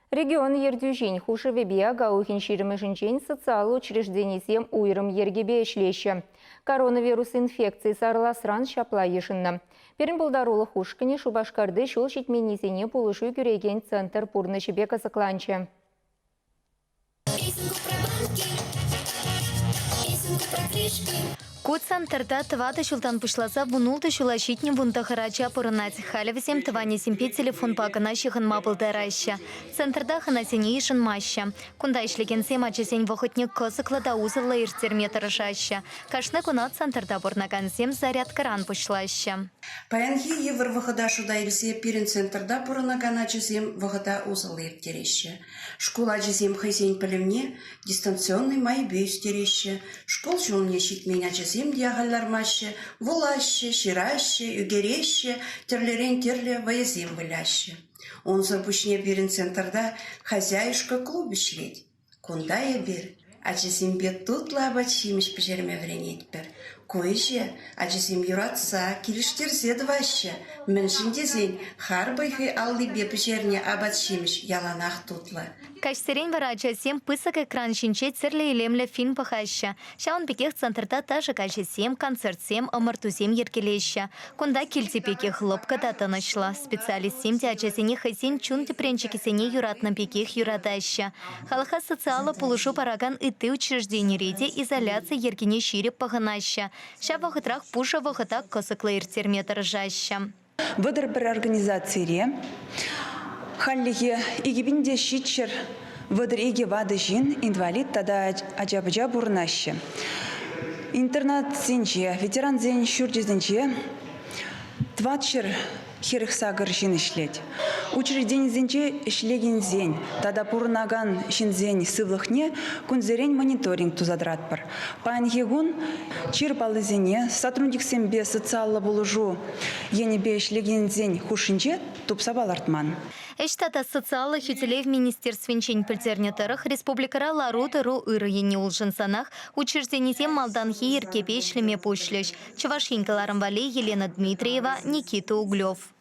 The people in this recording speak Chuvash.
Регион ертӳҫин хушӑвӗпе ака уйӑхӗн ҫирӗмӗшӗнчен социаллӑ учрежденисем уйрӑм йӗркепе ӗҫлеҫҫӗ. Коронавирус инфекцийӗ сарӑласран ҫапла йышӑннӑ. Пирӗн пултарулӑх ушкӑнӗ Шупашкарти ҫул ҫитменнисене пулӑшу кӳрекен центр пурнӑҫӗпе кӑсӑкланчӗ. Песенку про банки, песенку про крышки. Ку центрта тӑватӑ ҫултан пуҫласа вунултӑ ҫула ҫитнӗ вунтӑхӑр ача пурӑнать. Халӗ вӗсем тӑванӗсемпе телефонпа кӑна ҫыхӑнма пултараҫҫӗ. Центрта хӑнасене йышӑнмаҫҫӗ. Кунта ӗҫлекенсем ачасен вӑхӑтне кӑсӑклӑ та усӑллӑ ирттерме тӑрӑшаҫҫӗ. Кашни куна центрта пурӑнакансем зарядкӑран пуҫлаҫҫӗ. Паянхи йывӑр вӑхӑта шута илсе пирӗн центрта пурӑнакан ачасем вӑхӑта усӑллӑ ирттереҫҫӗ. Шкул ачисем хӑйсен пӗлӗвне дистанционнӑй майӗпе ӳстереҫҫӗ, шкул ҫулне ҫитмен ачасем те ахаль лармаҫҫӗ, вулаҫҫӗ, ҫыраҫҫӗ, ӳкереҫҫӗ, тӗрлӗрен тӗрлӗ вӑйӑсем выляҫҫӗ. Унсӑр пуҫне пирӗн центрта «Хозяюшка» клуб ӗҫлет. Кунта эпир ачасемпе тутлӑ апат-ҫимӗҫ пӗҫерме вӗренетпӗр. Ку ӗҫе ачасем юратса, килӗштерсе тӑваҫҫӗ, мӗншӗн тесен харпӑр хӑй аллипе пӗҫернӗ апат-ҫимӗҫ яланах тутлӑ. Каҫсерен вара ачасем пысӑк экран ҫинче тӗрлӗ илемлӗ фильм пӑхаҫҫӗ. Ҫавӑн пекех центрта ташӑ каҫӗсем, концертсем, ӑмӑртусем йӗркелеҫҫӗ. Кунта килти пекех лӑпкӑ та тӑнӑҫлӑ. Специалистсем те ачасене хӑйсен чун тӗпренчӗкӗсене юратнӑ пекех юратаҫҫӗ. Халӑха социаллӑ пулӑшу паракан ытти учрежденире те изоляци йӗркине ҫирӗп пӑхӑнаҫҫӗ. Ҫав вӑхӑтрах пушӑ вӑхӑта кӑсӑклӑ ирттерме тӑрӑшаҫҫӗ. 31 организацире хальлӗхе 2700 32 ватӑ ҫын, инвалид тата ача-пӑча пурӑнаҫҫӗ. Интернатсенче, ветерансен ҫурчӗсенче 400 48 ҫын ӗҫлет. Учрежденисенче ӗҫлекенсен тата пурӑнакан ҫынсен сывлӑхне кунсерен мониторинг туса тӑратпӑр. Паянхи кун чир паллисене сотрудниксемпе социаллӑ пулӑшу енӗпе ӗҫлекенсен хушшинче тупса палӑртман. Ӗҫ тата социаллӑ хӳтӗлев министерствинчен пӗлтернӗ тӑрӑх, республикӑра лару-тӑру ырӑ енне улшӑнсанах учрежденисем малтанхи йӗркепе ӗҫлеме пуҫлӗҫ. Чӑваш Ен кӑларӑм валли Елена Дмитриева, Никита Углев.